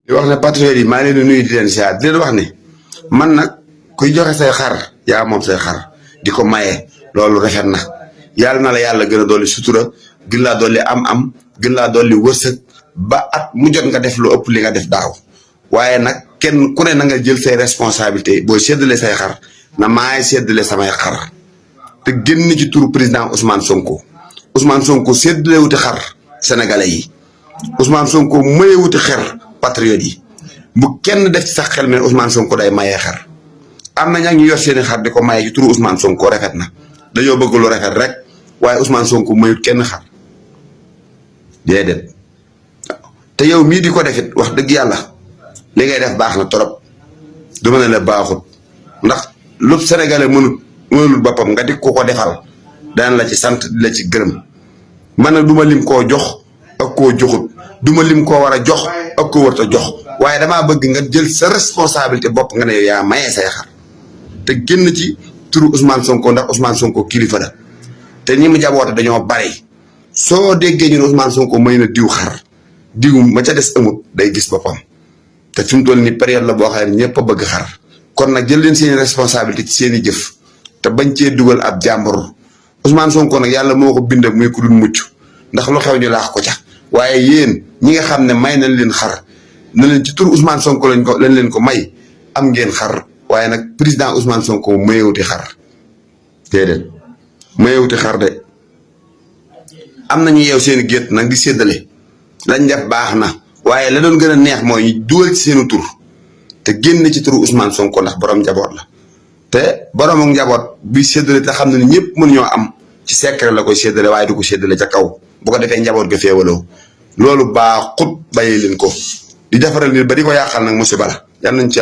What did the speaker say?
di wax ne patriote yi maa ngi leen di nuyu di leen siyaar di leen wax ne man nag kuy joxe say xar yaa moom say xar di ko maye loolu rafet na yàlla na la yàlla gën a dolli sutura gën laa dolli am-am gën laa dolli wërsëg ba at mu jot nga def lu ëpp li nga def daaw waaye nag kenn ku ne na nga jël say responsabilité booy séddale say xar na maay séddale samay xar te génn ci turu président Ousmane Sonko séddale wuti xar sénégalais yi Ousmane Sonko maye wuti xer patriote yi bu kenn def ci sax xel mais Ousmane Sonko day mayee xar am na ñaa ñu yor seeni xar di ko maye ci turu Ousmane Sonko rafet na dañoo bëgg lu rafet rek waaye Ousmane Sonko mayut kenn xar déedéet te yow mii di ko defit wax dëgg yàlla li ngay def baax na trop du ma ne la baaxut ndax lu sénégalais mënul boppam nga di ko defal daan la ci sant di la ci gërëm man nag duma lim koo jox ak koo joxut duma lim koo war a jox ak koo warta jox waaye damaa bëgg nga jël sa responsabilité bopp nga ne yow yaa mayee say xar te génn ci turu Ousmane Sonko ndax Ousmane Sonko kilifa la te ñi mu jaboote dañoo bari soo déggee ñu ne Ousmane Sonko may na diw xar diw ma ca des amut day gis boppam te fi mu toll ni période la boo xam ne ñëpp a bëgg xar kon nag jël leen seeni responsabilité ci seeni jëf te bañ cee dugal ab jàmbur Ousmane Sonko nag yàlla moo ko bind muy ku dul mucc ndax lu xew ñu laax ko ca waaye yéen ñi nga xam ne may nañ leen xar na leen ci turu Ousmane Sonko lañ leen ko may am ngeen xar waaye nag président Ousmane Sonko mayewuti xar déedéet mayewuti xar de am nañu yeew seen gétt nag di séddale lañ def baax na waaye la doon gën a neex mooy ñu dugal ci seenu tur te génn ci turu Ousmane Sonko ndax borom njaboot la te borom ak njaboot bi séddale te xam ne ni ñëpp mënuñoo am ci secret la koy séddale waaye du ko séddale ca kaw bu ko defee njaboot ga féewaloo loolu baaxut bàyyi leen ko di defaral nit ba di ko yàqal nag musiba la yal nañ ci